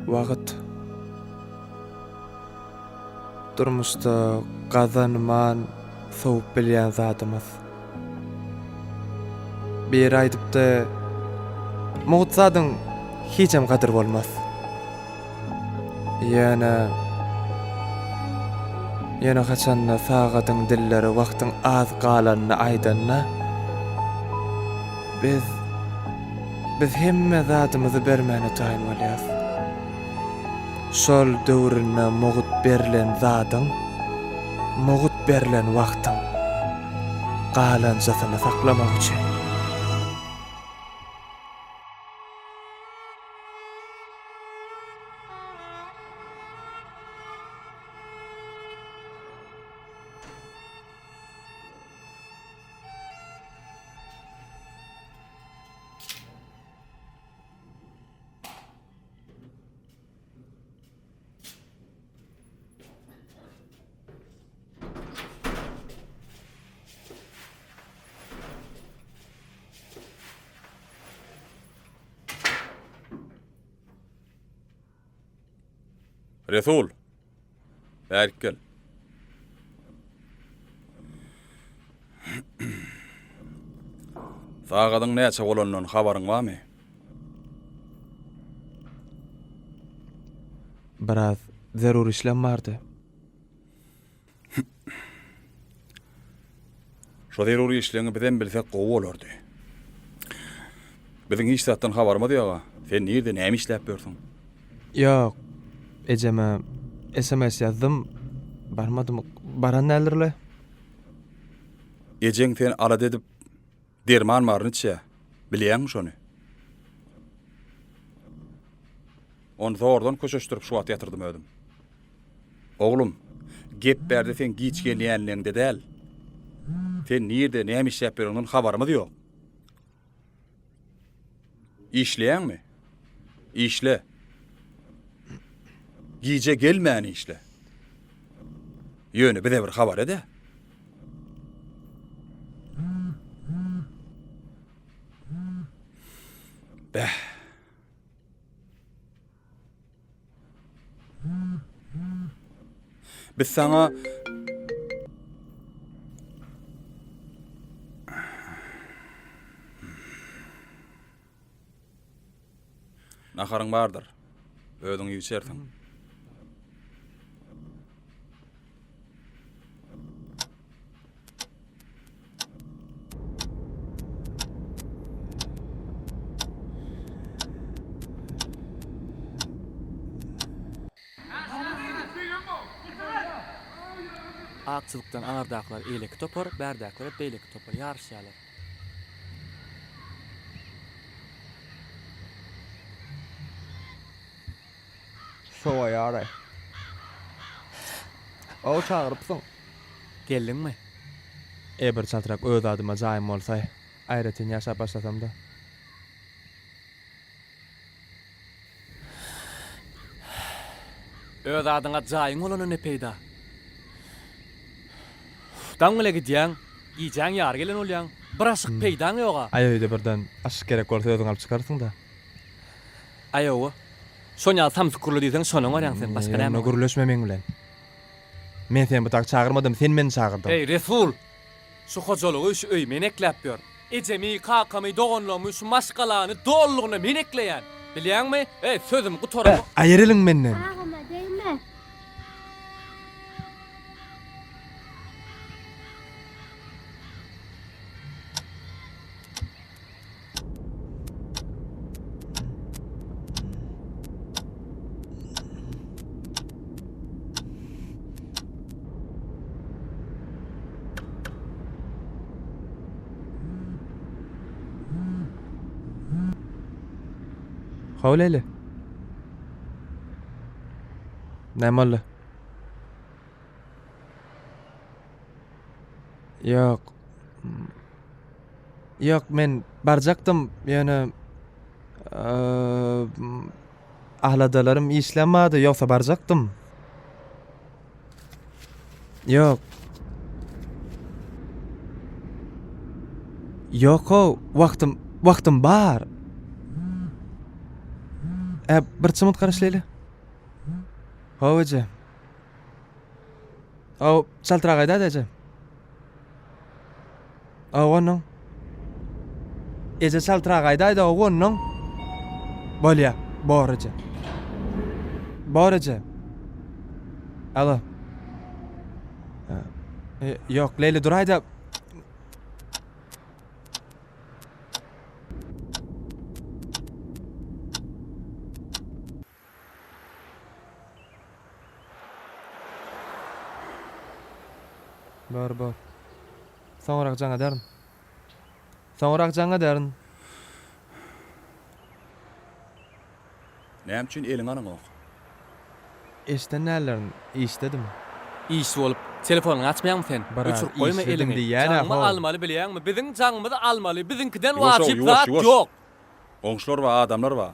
Wagt. Durmuşda gazanman sowup bilýän zadymyz. Biri aýdypdy, Mugt zadyň hijem gadyry bolmaz. Ýöne, ýöne haçanda sagadyň dilleri wagtyň az galanyny aýdanda, biz, biz hemme zadymyzy bermäne taýyn bolýas. Şol döwründe mugt berlen zadyň, mugt berlen wagtyň galanjasyny saklamak üçin. Resul! Bärik gel. Sagadyň näçe bolanyndan habaryň barmy? Biraz zerur işlem bardy. Şo zerur işleňi bizem bilsek gowy bolardy. Biziň hiç zatdan habarymyz ýoga. Sen nirde näme işläp ýörsüň? Ýok. Ejeme sms ýazdym. Barmadym. Baran däldir-le. Ejeň seni alada edip derman baryny içýä. Bilýäňmi şony? Ony zordan köşeşdirip şu wagt ýatyrdym özüm. Oglum, gep bärde seň giç gelýänligiňde däl. Sen nirde, näme işläp ýöreňden habarymyz ýok. Işleýäňmi? Işle. Gije gelmän işle. Ýöne bize bir habar ed-ä. Bäh. Biz saňa Naharyň bardyr. Özüň iýip içersiň. Ak çyzykdan aňyrdakylar eýleki topar, bärdäkiler beýleki topar ýaryşýarlar. Sowaýar-aý. Ow, çagyrypsyň. Geldiňmi? E, bir çaltrak öz adyma jaýym bolsaý, aýratyn ýaşap başlasam-da. Öz adyňa jaýyň bolany ne peýda? Daň bile gidýäň, gijäň ýary gelen bolýaň, bir aşyk peýdaň ýog-a. Aý, öýde birden aşyk gerek bolsa özüň alyp çykarsyň-da. Aý, hawa. Şon ýaly samsyk gürle diýseň şony oňarýaň sen, başga näme Onda gürleşme meň bilen. Men seni bu tak çagyrmadym, sen meni çagyrdyň. Eý, Resul! Şu hojalygy, şu öýi men ekläp ýörün. Ejemi, kakamy, doganlarymy, şu maşgalany dolulygyna men ekleýän. Bilýäňmi? Eý, sözüm gutaramok. Aýyr eliňi menden! Agama degme! Haw Leýli. Näme boldy? Ýok. Ýok, men barjakdym, ýöne aladalarym işlem bardy, ýogsa barjakdym. Ýok. Ýok-ow, wagtym, wagtym bar. Ä, bir çymyt garaş Leýli. Hawa eje. Hawa, çaltrak aýdaý-da eje. Hawa onnoň. Eje çaltrak aýdaý-da hawa onnoň. Bolýa, bor eje. Bor eje. Alo. E, ýok, Leýli duraý-da. Bor, bor. Soňrak jaň ederin. Soňrak jaň ederin. Näme üçin eliňi alaňok? Eşiden däldirin, işdedim. Iş bolup, telefonyňy açmaýaňmy sen? Biraz Öçürip goýma işledim eliňi. diýýän-ä, Jaňymy how. almaly bilýäňmi? Biziň jaňymyzy almaly. Biziňkiden Ýuwaş-ow, wajyp ýuwaş, zat ýuwaş. ýok. Goňşular bar, adamlar bar.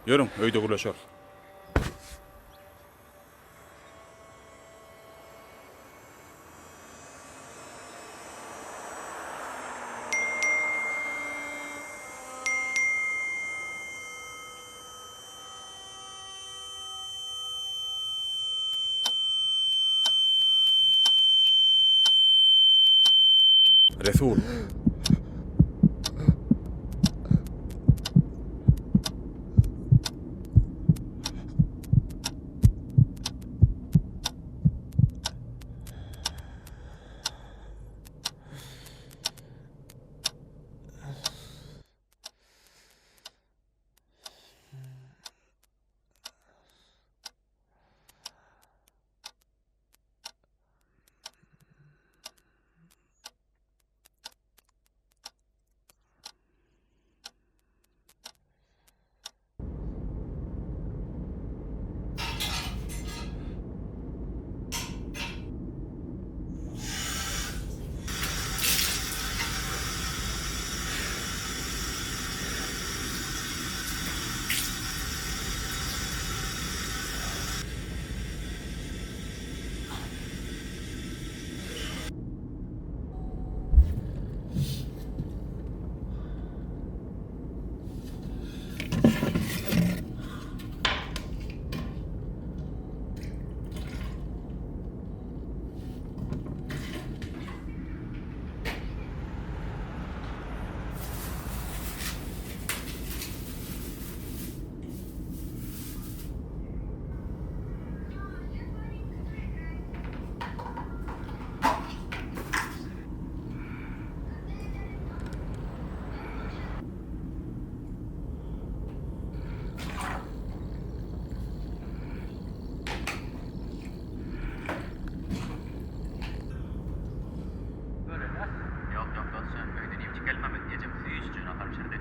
Ýörüň, öýde gürleşeris. Resul. Göreliä. Ýok, ýok dostjan, öýden iýip çykelmem, ejem süýjüje nahar bişirdi.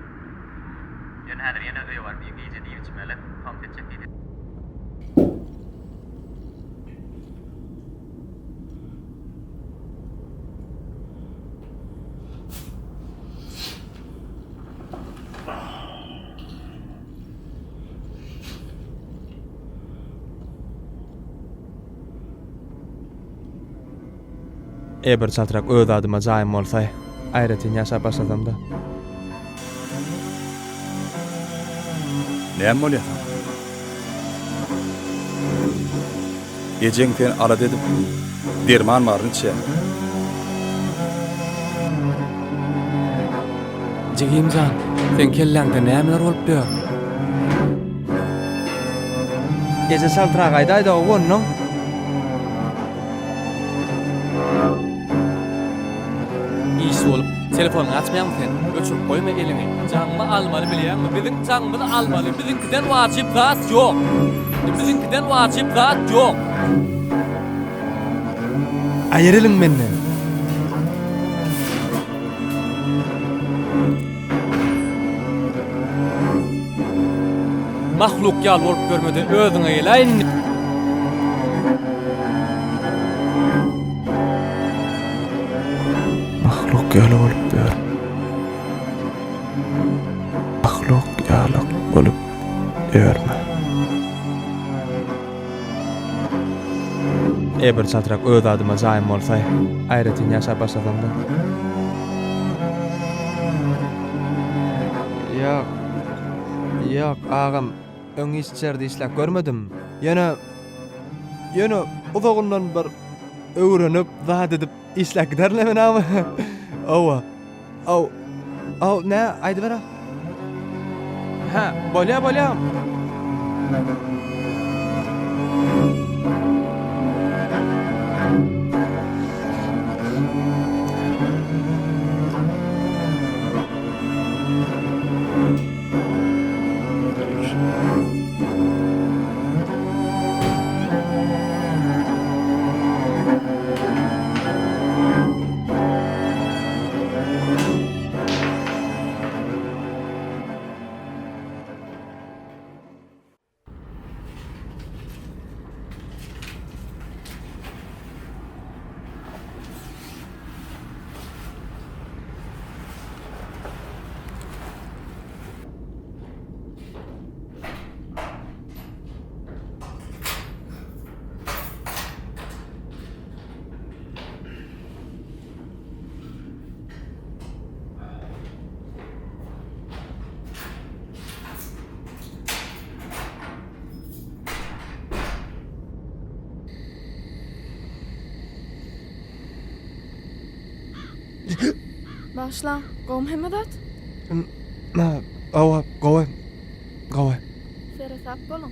Ýöne häzir ýene öýe baryp gije iýip içmeli, tomus etjek diýdi. E bir çaltrak öz adyma jaýym bolsaý, aýratyn ýaşap başlasamda. Näme bolýa saňa? Ejeň seni alada edip, derman baryny içýär. Jigim jan, seň kelläňde nämeler bolup ýör? Eje çaltrak aýdaýda onnoň. Iş bolup, telefonyňy açmaýaňmy sen? Öçürip goýma eliňi. Jaňymy almaly bilýäňmi? Biziň jaňymyzy almaly. Biziňkiden wajyp zat ýok. Biziňkiden wajyp zat ýok. Aýyr eliňi menden. Mahluk ýaly bolup ýörmede özüňe geläý indi. Mahluk ýaly bolup ýör. Mahluk ýaly bolup ýörme. E bir çaltrak öz adyma jaýym bolsaý, aýratyn ýaşap başlasamda. Ýok. Ýok, agam. Öň hiç ýerde işläp görmedim. Ýöne ýöne uzagyndan bir öwrenip, zat edip işläp giderin men ama. Hawa. Aw. Aw, nä, aýdyber-ä. Hä, bolýa, bolýa. Bagyşlaň, gowumy hemme zat? Hawa, gowy. Gowy. Seresap boluň.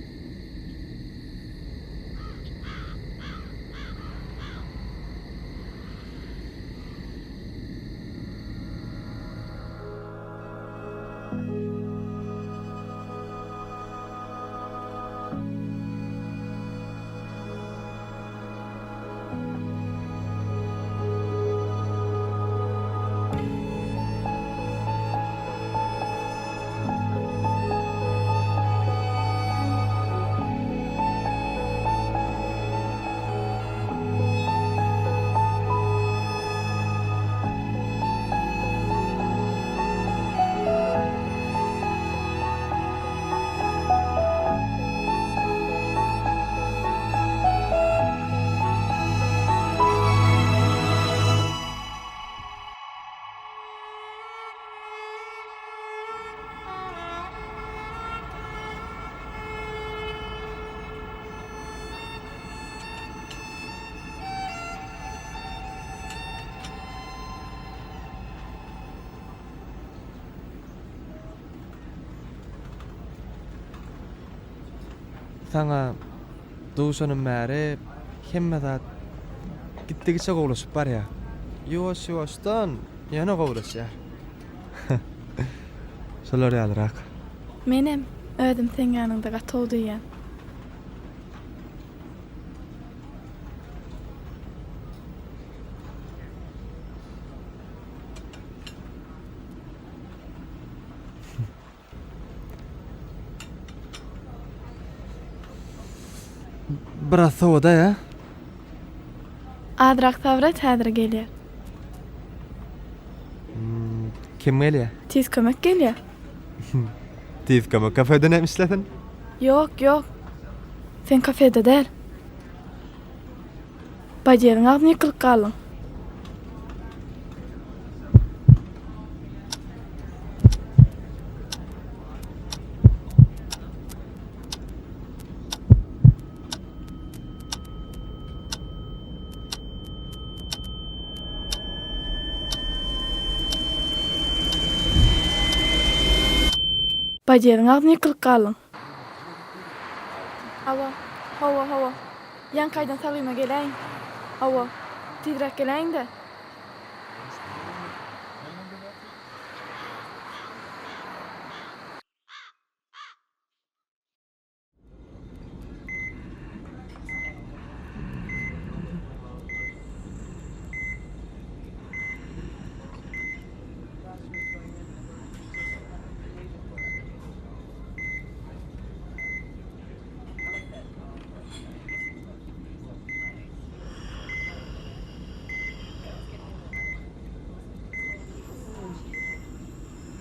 Saňa duşanym bäri hemme zat gitdigiçe gowulaşyp barýar. Ýuwaş-ýuwaşdan ýöne gowulaşýar. Şolar ýalyrak. Menem özüm seň ýanyňda gaty gowy duýýan. Biraz sowadaý-a. Azrak sabyr et häzir gelýär. Kim gelýär? Tiz kömek gelýär. Tiz kömek kafede näme işlesin? Ýok, ýok. Sen kafede däl. Podýezdiň agzyna ýykylyp galdyň. Podýezdiň agzyna ýykylyp galdyň. Hawa, hawa, hawa. Ýaňky aýdan salgyma geläýiň. Hawa, tizräk geläýiň-dä.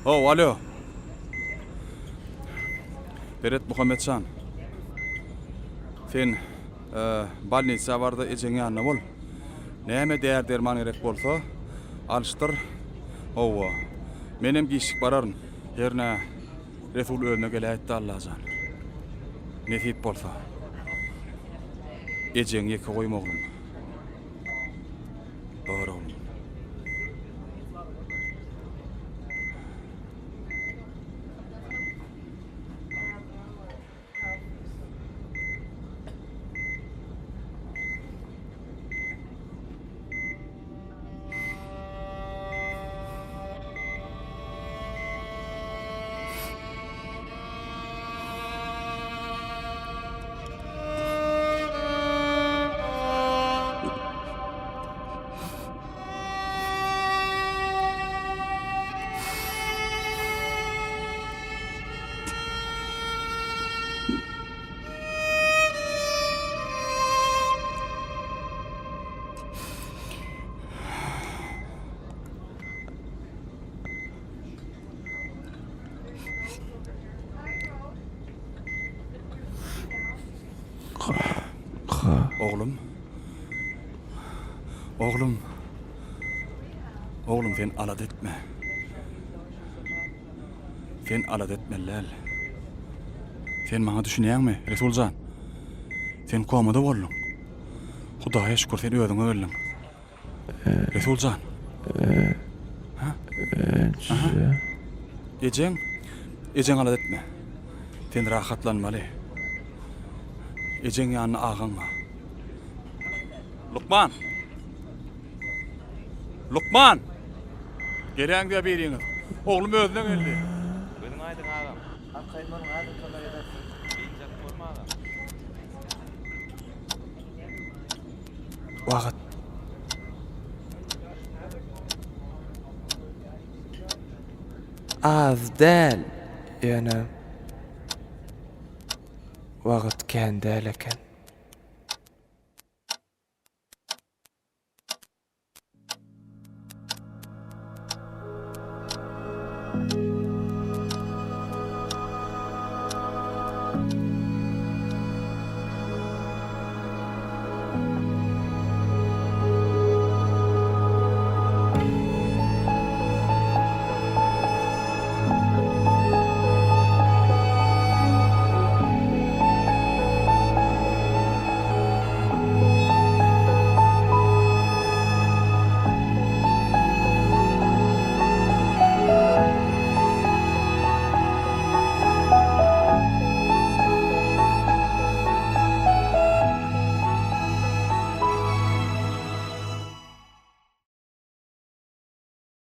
How, alo. Seret Muhammetjan. Sen e, bolnisa barda ejeň ýanynda bol. Näme däri-derman gerek bolsa, alyşdyr. Howwa. Menem giçlik bararyn. Hernä Resul özüne geläýtdi Allajan. Nesip bolsa. Ejeňi ýeke goýma oglum. Bar oglum. Oglum. Oglum. Oglum sen alada etme. Sen alada etmeli däl. Sen maňa düşünýäňmi, Resuljan? Sen komada bolduň. Hudaýa şükür sen özüňe geldiň. Resuljan. Ha? Aha. Ejeň, ejeň alada etme. Sen rahatlanmaly. Ejeň ýanynda agaň bar. Lukman! Lukman! Geläň diýýär biriňiz. Oglum özüne geldi. Gözüň aýdyň agam. Arkaýyn boluň häzir kömek ederis. Biynjalyk bolma agam. Wagt. Az däl, ýöne wagt kän däl eken.